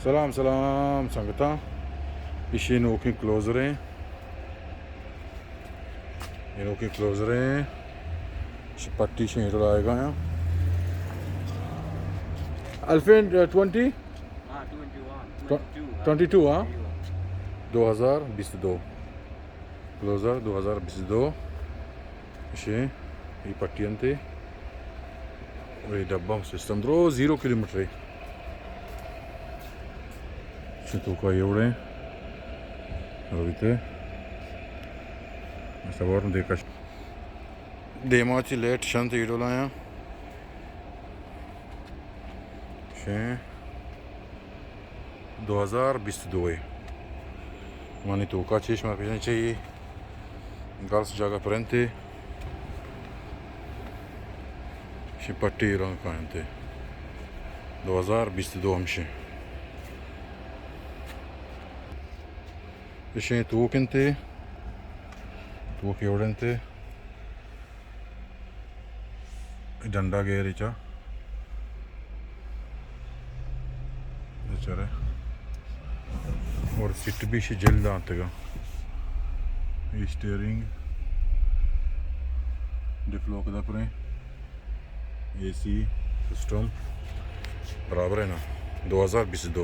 سلام، سلام سنگتاں، ایشی نوکیں کلوزر ایں، اے نوکیں کلوزر ایں، ایشی پٹی شیں ایڈول آئیگا ایں۔ ألفين وعشرين؟ ٹوئنٹی ٹو، ہاں۔ دو ہزار بیست دو، کلوزر دو ہزار بیست دو۔ ایشی اے پٹی انت، اے ڈبہ سسٹم درو زیرو کلومیٹر اے۔ چہ توکا اے وڑیں رویتے۔ سوار دیکھا دیما چی لیٹ شنت ایڈول آیاں۔ شیں دو ہزار بیست دو ء۔ منی توکا چیش مر پیشن چی گلس جاگہ پرنتے۔ شیں پٹی رنگ کائنتے۔ دو ہزار بیست دو ہمشیں۔ اشیں توک انتے۔ توک اے وڑ انتے۔ ڈنڈا گیرے چا بیچارے۔ اور سیٹ بھی شی جلد آنتگا۔ اے اسٹیئرنگ، ڈفلوک دا پریں، اے سی سسٹم برابر ہے نا۔ دو ہزار بیست دو۔